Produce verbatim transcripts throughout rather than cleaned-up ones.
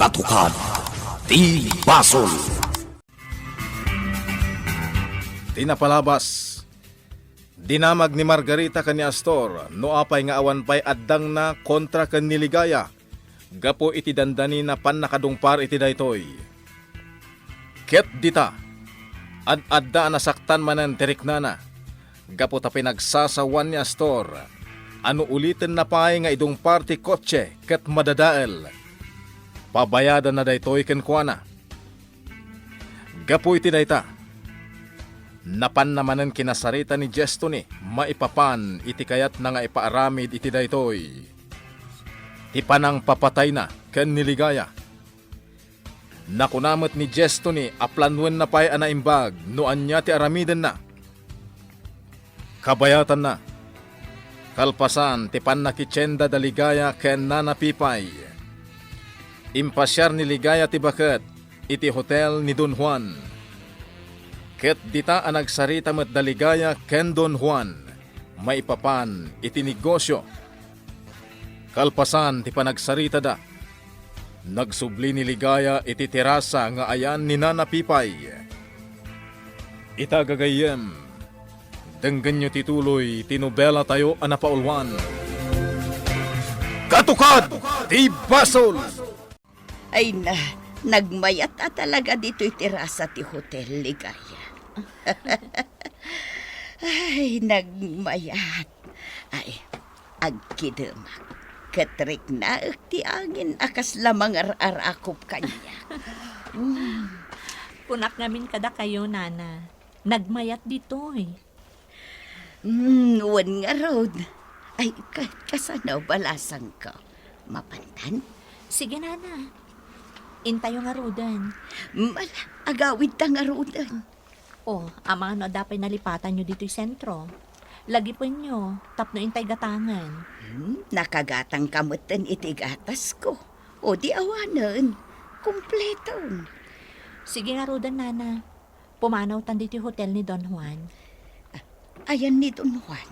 Katukad ti basol. Ti napalabas, dinamag ni Margarita ken ni Astor no apay nga awan pay addangna kontra ken ni Ligaya gapu iti dandanina pannakadungpar iti daytoy. Ket dita, ad-adda a nasaktan manen ti riknana gapu ta pinagsasawan ni Astor a no ulitenna pay nga idungpar ti kotse ket madadael, pabayadanna daytoy kenkuana. Gapu iti dayta, napanna manen kinasarita ni Jestoni maipapan iti kayatna nga ipaaramid iti daytoy, ti panangpapatayna ken ni Ligaya. Nakuna met ni Jestoni a planoenna pay a naimbag no ania ti aramidenna. Kabayatanna, kalpasan ti pannakitienda da Ligaya ken Nana Pipay, impasiar ni Ligaya ti baket iti hotel ni Don Juan. Ket dita a nagsarita met da Ligaya ken Don Juan maipapan iti negosio. Kalpasan ti panagsaritada, nagsubli ni Ligaya iti terasa nga ayan ni Nana Pipay. Ita gagayyem, denggenyo ti tuloy ti nobelatayo a napauluan. Katukad ti basol! Ay na, nagmayat a talaga ditoy terasa ti hotel, Ligaya. Ay, nagmayat. Ay, agkidemak. Ket riknaek ti angin a kasla mangar-arakop kaniak. Mm. Kunak ngamin kadakayo, Nana. Nagmayat ditoy. Mm, wen ngarud. Ay, ka-, kasano, balasangko? Mapantan? Sige, Nana. Intayo ngaruden. Mala, agawidta ngaruden. O, amangan no adda pay nalipatanyo ditoy sentro. Lagipenyo, tapno intay gatangen. Hmm, nakagatangka metten iti gatasko. O, di awanen. Kompleton. Sige ngaruden, Nana. Pumanawtan ditoy hotel ni Don Juan. Ah, ayan ni Don Juan?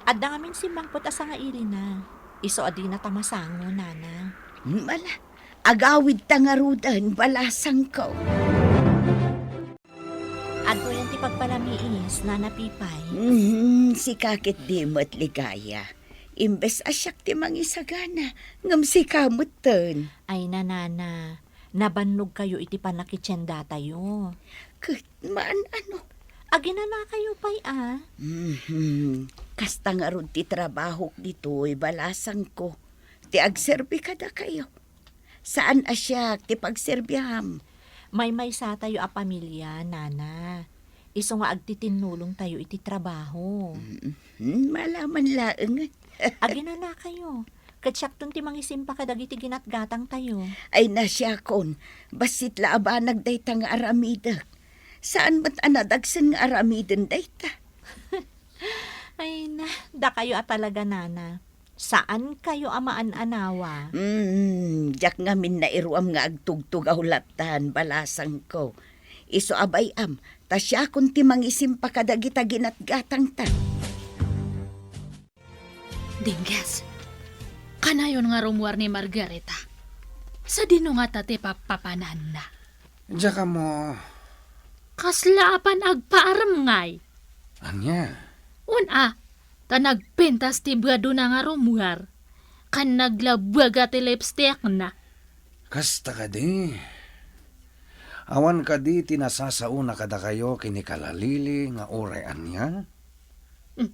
Adda ngamin simmangpet a sangailina. Isu a dinata masango, Nana. Hmm, ala, agawidta ngaruden, balasangko. Adtoyen ti pagpalamiis, Nana Pipay. Mhm, sika ket di met, Ligaya. Imbes a siak ti mangisagana, ngem sika metten. Ay, Nana, nabannogkayo iti pannakitiendatayo. Ket maan-ano? Aginanakayo pay a. Mhm. Kasta ngarud ti trabahok ditoy, balasangko. Ti agserbi kadakayo. Saan a siak ti pagserbiam. Maymaysatayo a pamilia, Nana. Isu nga agtitinnulongtayo iti trabaho. Mhm. Malaman laeng. Aginanakayo. Ket siakton ti mangisimpa kadagiti ginatgatangtayo. Ay, nasiakon, bassit la a banag dayta nga aramidek. Saan met a nadagsen nga aramiden dayta. Ay na, dakayo a talaga, Nana. Saankayo a maan-anawa. Mm, diak ngamin nairuam nga agtugtog a hulatan, balasangko. Isu a bay-am, ta siakon ti mangisimpa kadagita ginatgatangta. Dingges, kanayon nga rummuar ni Margarita. Sadino ngata ti pappapananna? Diak ammo. Kasla a pan agpaarem ngay? Ania? Wen a, ta nagpintas ti buadona nga rummuar, ken naglabuaga ti lipstickna. Kasta kadi? Awan kadi ti nasasaona kadakayo ken ni Kalalili nga uray ania? Hmm.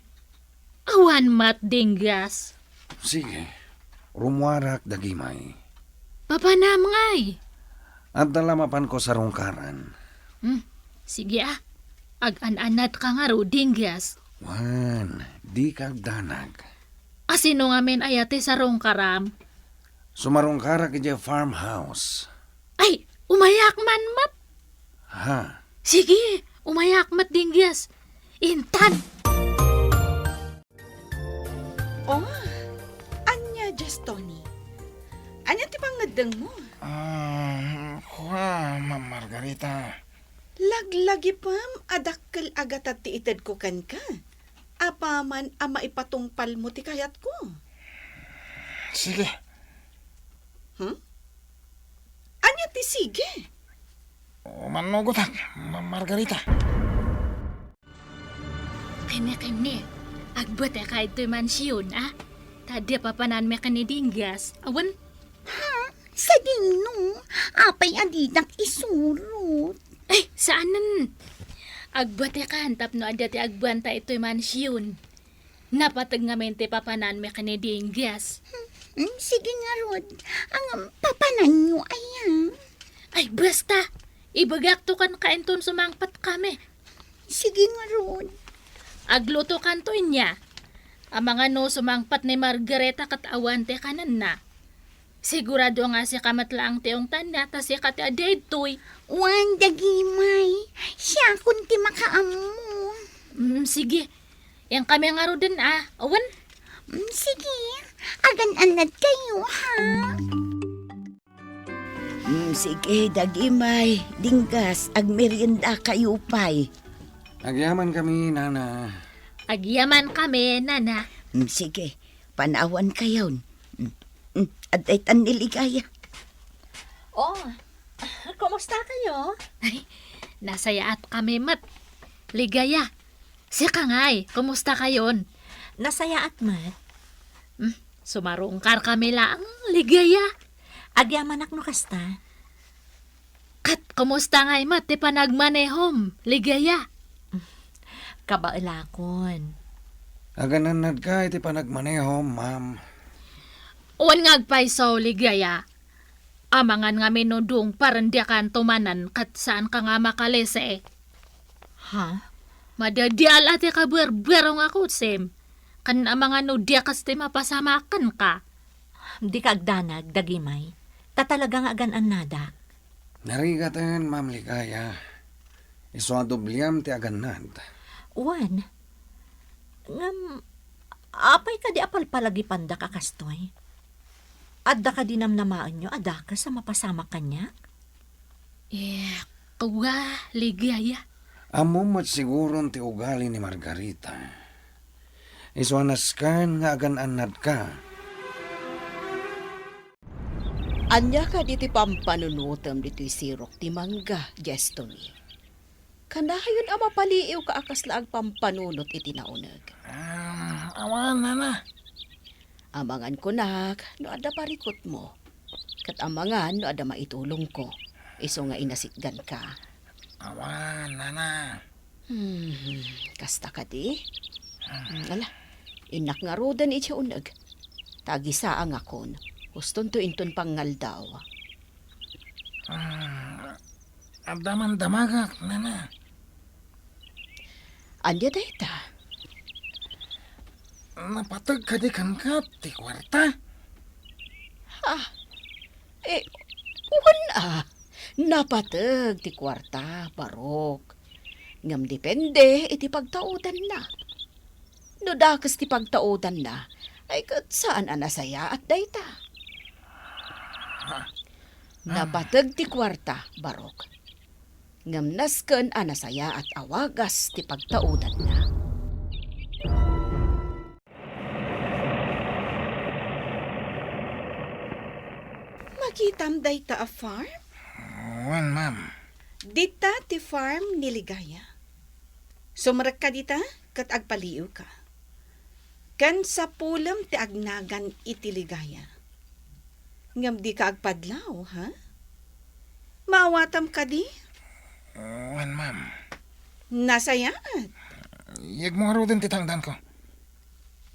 Awan met, Dinggas. Sige, rummuarak dagimay. Papanam ngay? Adda la mapanko sarungkaran. Hmm, sige a. Agan-anadka ngarud, Dinggas. Wen, dika agdanag. A, sino ngamin aya ti sarungkaram? Sumarungkarak idiay farmhouse. Ay, umayak man met. Ha? Sige, umayak met, Dinggas. Intan. Oh, ania, Jestoni? Ania ti pangngeddengmo? Ah, kua, Ma'am Margarita. Laglagipem a dakkel a gatad ti itedko kenka. Apaman a maipatungpalmo ti kayatko. Sige. Hmm? ti sige. O, mannugotak, Ma-, Margarita. Kenne, kenne. Agbuateka ditoy mansion, a? Ta adda papananmi ken ni Dinggas. Awan? Ha? Sadino? Apay a didak isurot? Ay, saanen. Agbuatekan tapno adda ti agbuanta itoy mansion. Napateg ngamin ti papananmi ken ni Dinggas. Hmm, sige ngarud. Ang papananyo aya? Ay, basta. Ibagakto kenka inton sumangpet kami. Sige ngarud. Agluto kanto inya. Amangan no sumangpet ni Margarita ket awan ti kanenna. Sigurado nga sika met laeng ti ungtanna, ta sika ti adda ditoy. Wen, dagimay. Siakon ti makaammo. Mm, sige. Inkami ngaruden, a. Awan? Mm, sige. Agan-annadkayo, ha? Mm, sige, dagimay. Dinggas, agmeriendakayo pay. Agyamankami, nana. Agyamankami, nana. Mm, sige. Panawankayon. Mm, mm, adda itan ni Ligaya. Oh, kumustakayo? Ay, nasayaatkami met. Ligaya, sika ngay, kumustakayon? Nasayaat met. Mm, sumarungkarkami laeng, Ligaya. Agyamanak no kasta. Ket kumusta ngay met ti panagmanehom, Ligaya? Kabaelakon. Agan-annadka iti panagmanehom, ma'am. Wen nga agpayso, Ligaya. Amangan ngamin no dungparendiakanto manen ket saanka nga makalisi. Ha? Madadial a ti kabuerbuero nga kusim. Ken amangan no diak kasta mapasamak kenka. Dika agdanag, dagimay. Ta talaga nga agan-annadak. Narigaten, Ma'am Ligaya. Isu a dobliam ti agannad. Wen, ngem, apay kadi a palpalagipandak a kastoy? Adda kadi namnamaenyo a dakes a mapasamak kaniak? Eh, kua, Ligaya. Ammom met siguron ti ugali ni Margarita. Isu a nasken nga agan-annadka. Ania kadi ti pampanunotem ditoy sirok ti mangga, Jestoni? Kanayon a mapaliiwka a kasla agpampanunot iti nauneg. Ah, awan, nana. Amangan kunak no adda parikutmo, ket amangan no adda maitulongko, isu nga inasitganka. Awan, nana. Hmm, kasta kadi? Hmm, ala, innak ngaruden iti uneg. Tagisaangakon, hustonto inton pangngaldaw. Hmm, adda man damagak, nana. Ania dayta? Napateg kadi kenka ti kuarta? Ha? Eh, wen a. Napateg ti kuarta, Barok. Ngem depende iti pagtaudanna. No dakes ti pagtaudanna, ay ket saan a nasayaat dayta. Napateg ti kuarta, Barok. Ngem nasken a nasayaat a wagas ti pagtaudanna. Makitam dayta a farm? Wen, ma'am. Dita ti farm ni Ligaya. Sumrekka dita ket agpaliiwka. Ken sapulem ti agnagan iti Ligaya. Ngem dika agpadlaw, ha? Maawatam kadi? Wen, ma'am. Nasayaat. Yegmo ngaruden ti tangdanko.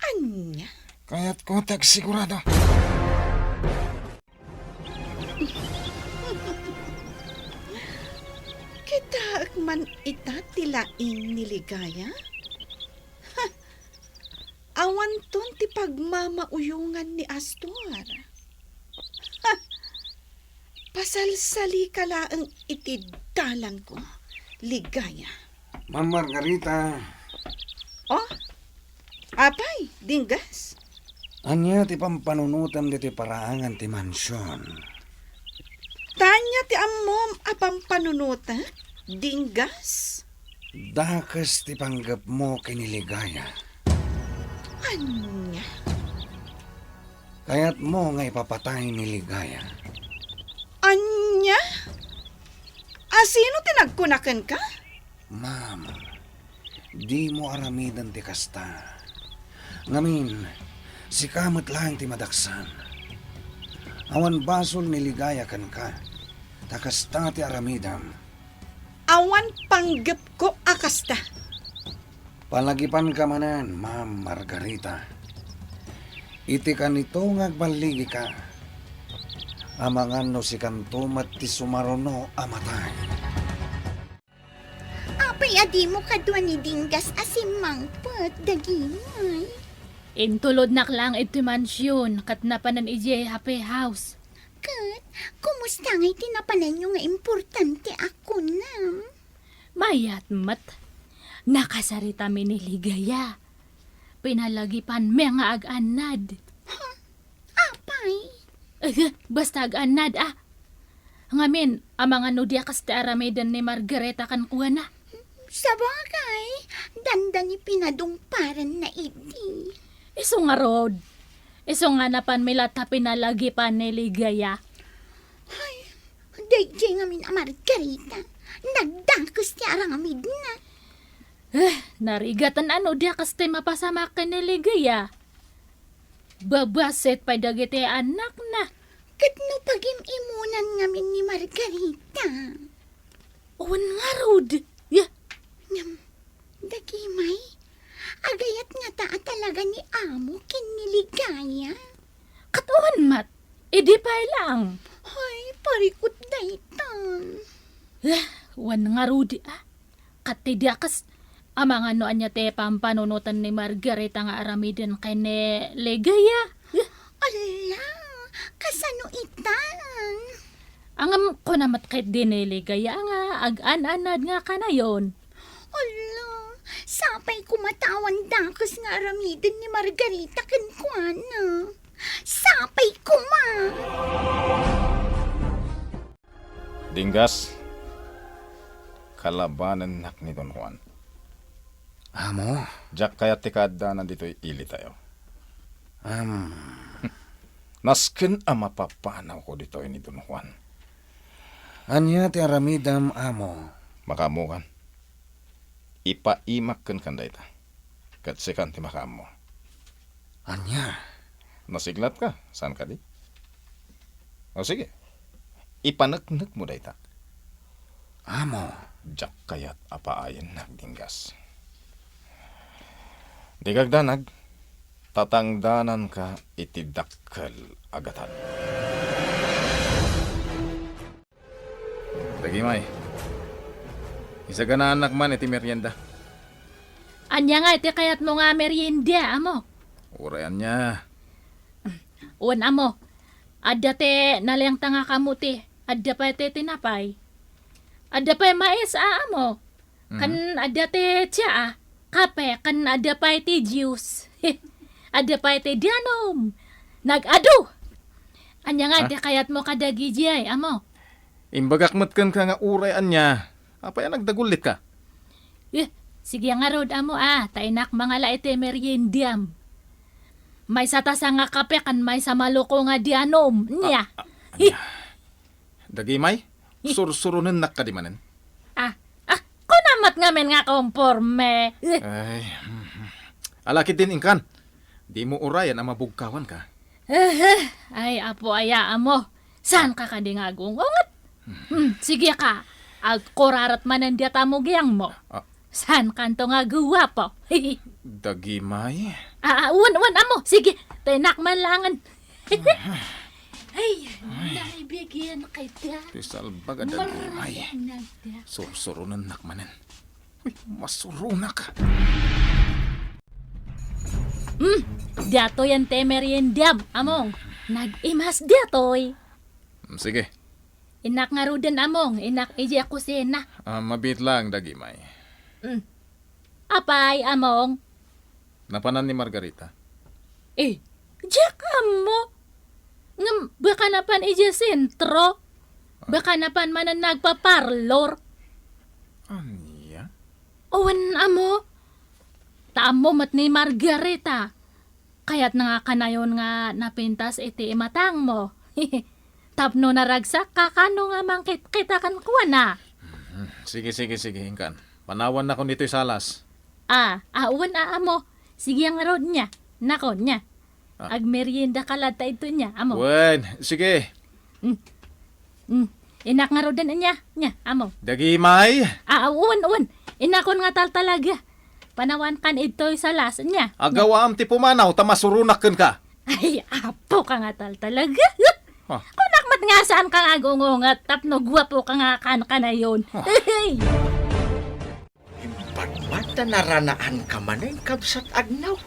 Ania? Kayatko ti agsigurado. Kitaek man ita ti laing ni Ligaya? Ha! Awanton ti pagmamauyongan ni Astor. Ha! Pasalsalika laeng iti dalanko, Ligaya. Ma'am Margarita. Oh? Apay, Dinggas? Ania ti pampanunotem ditoy paraangan ti mansion? Ta ania ti ammom a pampanunotek, Dinggas? Dakes ti panggepmo ken ni Ligaya. Ania? Kayatmo nga ipapatay ni Ligaya? Ania? Asino ti nagkuna kenka? Ma'am, dimo aramiden ti kasta. Ngamin, sika met laeng ti madaksan. Awan basol ni Ligaya kenka, ta kasta ti aramidem. Awan panggepko a kasta. Palagipanka manen, Ma'am Margarita. Iti kanito nga agballigika, amangan no sikanto met ti sumaruno a matay. Apay a dimo kadua ni Dinggas a simmangpet, Dagimay? Intulodnak laeng iti mansion ket napanen idiay happy house. Ket, kumusta ngay ti napanenyo nga importante a kunam? Mayat met. Nakasaritami ni Ligaya. Pinalagipanmi nga ag-annad. Ha? Apay? Eh, basta ag-annad, ah. Ngamin, amangan no diak kasta aramiden ni Margarita kenkuana. Sabagay, dandani pinadungparanna idi. Isu ngarud. Isu nga napanmi latta pinalagipan ni Ligaya. Ay, daydiay ngamin a Margarita. Nagdakes ti aramidna. Eh, narigaten a no diak kasta mapasamak ken ni Ligaya. Babassit pay dagiti annakna. Ket no pagim-imunan ngamin ni Margarita? Wen ngarud. Ya. Ngem, Dagimay, agayat ngata a talaga ni Amo ken ni Ligaya? Ket wen met, idi pay laeng. Hay, parikut daytan. Eh, wen ngarud, ah. Ket ti diakes, amangan no ania ti pampanunoten ni Margarita nga aramiden ken ni Ligaya. Ala, kasano itan? Ngem kuna met ketdi ni Ligaya nga ag-an-anad nga kanayon. Ala, sapay koma ta awan dakes nga aramiden ni Margarita kenkuana. Sapay koma! Dinggas, kalabanennak ni Don Juan. Amo? Diak kayat ti kaaddanan ditoy ilitayo. Am. Nasken a mapapanawko ditoy ni Don Juan. Ania ti aramidem, Amo? Makaammokan. Ipaimak kenkan dayta. Ket sikan ti makaammo. Ania? Nasiglatka, saan kadi? O sige, ipaneknekmo dayta. Amo. Diak kayat a paayennak, Dinggas. Dika agdanag, tatangdananka iti dakkel a gatad. Dagimay, isaganaannak man iti merienda. Ania nga iti kayatmo nga merienda, Amo? Uray ania. Wen, Amo, adda ti nalengta nga kamote, adda pay ti tinapay. Adda pay mais, a, Amo. Ken adda ti tsaa, kape, ken adda pay ti juice. Adda pay ti danum. Nag-adu! Ania nga ti kayatmo kadagidiay, Amo? Imbagak met kenka nga uray ania. Apay a nagdagullitka? Eh, sige ngarud, Amo, a, ta innak mangala iti meriendiam. Maysa tasa nga kape ken maysa maluko nga danum. Nia? A, a, ania? Dagimay, sursuronennak kadi manen? Ah, ah, kuna met ngamin nga komporme. Eh. Ay, mhm. Ala ketdin inkan. Dimo urayen a mabugkawanka. Eh, ay, apo aya, Amo. Saanka kadi nga agungunget? Hmm, sige ka. Agkurarat manen diay ta mugiangmo. Ah. Saankanto nga guwapo? Dagimay? Ah, ah, wen, wen, Amo. Sige, ta innak man laengen. Ay, naibigyan ka da. Ti salbag a dagimay. Marami na da. Sursuronennak manen. Uy, masuronak. Hmm, diatoy ti meriendiam, Among. Nag-imas diatoy. Hmm, sige. Innak ngaruden, Among, innak idiay kusina. Ah, mabiit laeng, Dagimay. Hmm. Apay, Among? Napanan ni Margarita. Eh, diak ammo. Ngem, baka napan idiay sentro. Ah. Baka napan manen nagpaparlor. Ania? Awan ammo. Ta ammo met ni Margarita. Kayatna nga kanayon nga napintas iti imatangmo. Tapno naragsak, kakano nga mangkitkita kenkuana? Hmm, sige, sige, sige, inkan. Panawannakon ditoy salas. Ah, ah, wen, a, amo. Sige, ngarud, nia. Nako, nia. Ah. Agmeriendaka latta ito, nia, amo. Wen, sige. Hmm. Hmm. Innak ngaruden, nia, nia, amo. Dagimay? Ah, ah, wen, wen. Innakon nga taltalaga. Panawankan itoy salas, nia. Agawaam ti pumanaw ta masuronak kenka. Ay, apo ka nga taltalaga. Ah. Kunak met nga saan ka nga agungunget tapno guapo ka nga kankanayon. Ah. Hey! Imbag man ta naranaan ka manen, kabsat Agnaw.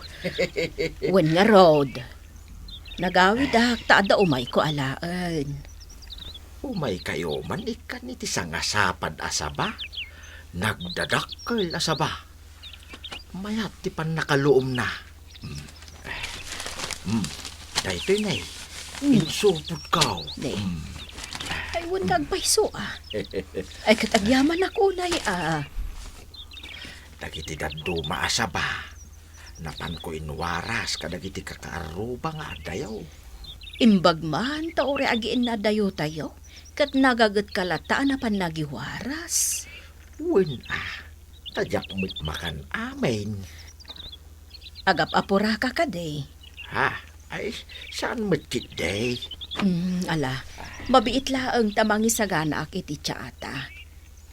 Wen ngarud, nagawidak ta adda umayko alaen. Umaykayo man ikkan iti sangasapad a saba, nagdadakkel a saba. Mayat ti pannakaluomna. Mm. Mm. Daytoy, nay. Mm. Insupotko. Nay. Mm. Ay, wen nga agpayso, ah. Ay, ket agyamanak unay, ah. Dagiti dadduma a saba, napanko inwaras kadagiti kakaarruba nga addayo. Imbag man ta uray agiinna dayotayo, ket nagagetka latta a napan nagiwaras. Wen, ah, ta diak met makan amin. Agap-apuraka kadi? Ha? Ay, saan met ketdi? Hmm, ala, mabiit laeng ta mangisaganaak iti tsaata.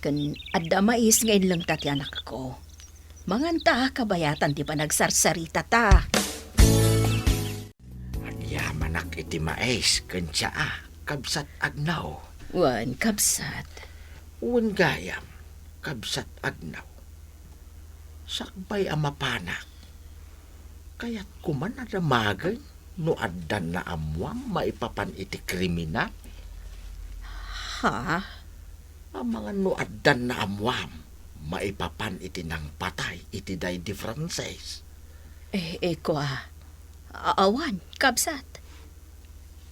Ken adda mais nga inlengta ti anakko. Manganta, kabayatan ti panagsarsaritata. Agyamanak iti mais ken tsaa, kabsat Agnaw. Wen, kabsat. Wen gayam, kabsat Agnaw. Sakbay a mapanak, kayatko man a damagen no addan naammoam maipapan iti kriminal. Ha? Amangan no addan naammoam maipapan iti nangpatay iti Daydi Frances. Eh, eh, kua. A-, awan, kabsat.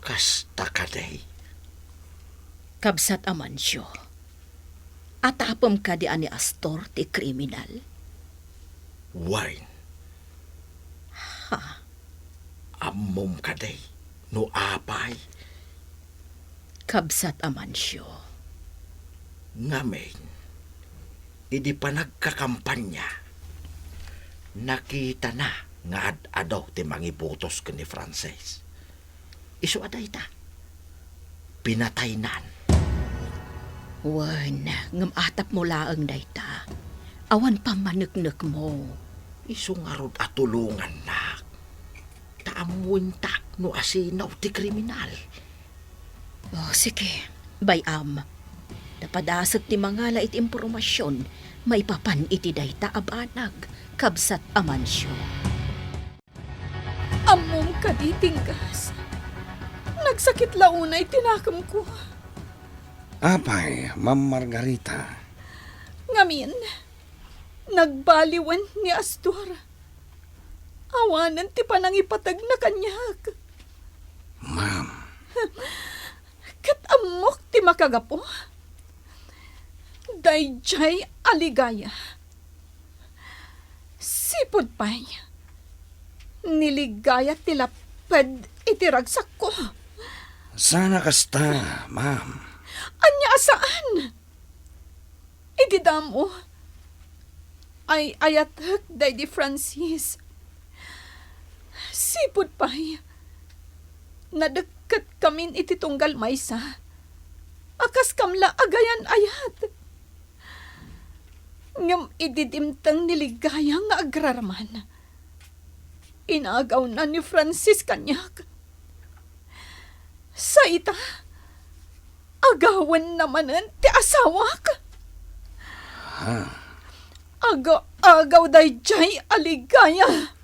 Kasta kadi? Kabsat Amancio, atapem kadi a ni Astor ti kriminal? Wen. Ha? Ammom kadi no apay? Kabsat Amancio. Ngamin, idi panagkakampanya, nakitana nga ad-adu ti mangibotos ken ni Frances. Isu a dayta, pinataynan. Wen, ngem atapmo laeng dayta. Awan pammaneknekmo. Isu ngarud a tulongannak. Ta ammoentak no asino ti kriminal. Oh, sige. Bay-am. Ta padasek ti mangala iti impormasion maipapan iti dayta a banag, kabsat Amancio. Ammom kadi, Dinggas? Nagsakit la unay ti nakemko. Apay, Ma'am Margarita? Ngamin, nagbaliwen ni Astor. Awanen ti panangipategna kaniak. Ma'am. Ket ammok ti makagapu. Daydiay a ligaya. Sipud pay, ni ligaya ti lapped iti ragsakko. Saan a kasta, ma'am. Ania a saan? Idi damo, ay-ayatek daydi Francis. Sipud pay, nadekketkami iti tunggal maysa a kas kamla a gayan-ayat. Ngem idi dimteng ni ligaya nga agraraman, inagawna ni Francis kaniak. Sa ita, agawenna manen ti asawak. Ha? Aga-agaw daydiay a ligaya.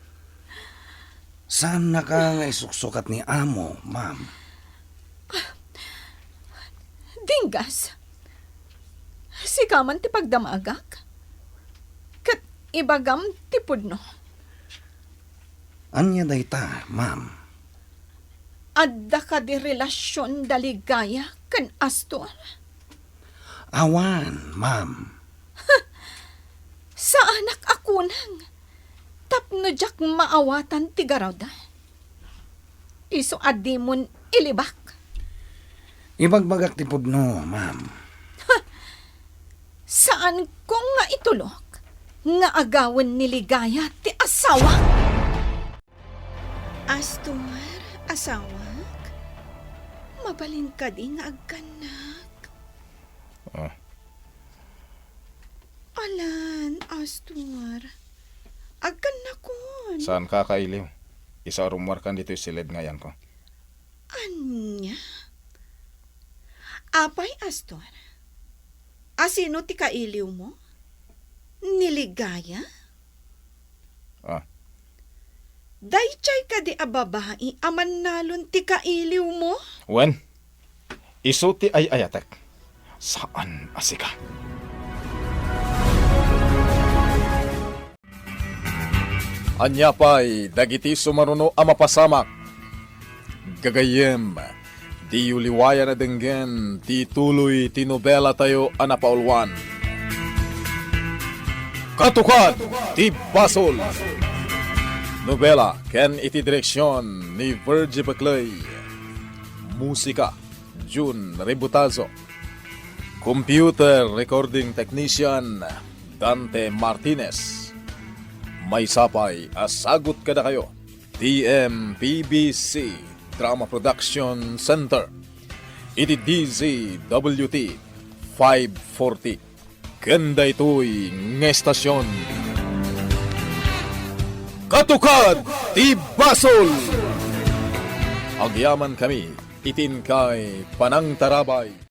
Saannaka nga isuksukat ni amo, ma'am. Dinggas, sika man ti pagdamagak, ket ibagam ti pudno. Ania dayta, ma'am? Adda kadi relasion da Ligaya ken Astor? Awan, ma'am. Saanak a kunang tapno diak maawatan ti garawda. Isu a dimon ilibak. Ibagbagak ti pudno, ma'am. Saanko nga itulok nga agawen ni Ligaya ti asawak? Astor, asawak, mabalin kadi nga agkannak? Ah. Alan, Astor, agkannakon. Saan ka kailiw? Isu a rummuarkan ditoy siled nga ayanko. Ania? Apay, Astor, asino ti kailiwmo? Ni Ligaya? Ah. Daydiay kadi a babai a mannalon ti kailiwmo? Wen, isu ti ay-ayatek. Saan a sika. Ania pay dagiti sumaruno a mapasamak? Gagayyem, diyo liwayan a denggen ti tuloy ti nobelatayo a napaulwan. Katukad ti Basol! Nobela ken iti direksion ni Virgie Baclay. Musika, Jun Rebutazo. Computer recording technician, Dante Martinez. Maysa pay a sagut kadakayo ti M P B C Drama Production Center iti D Z W T five forty. Ken daytoy nga estasion, Katukad ti Basol! Agyamankami iti inkay panangtarabay.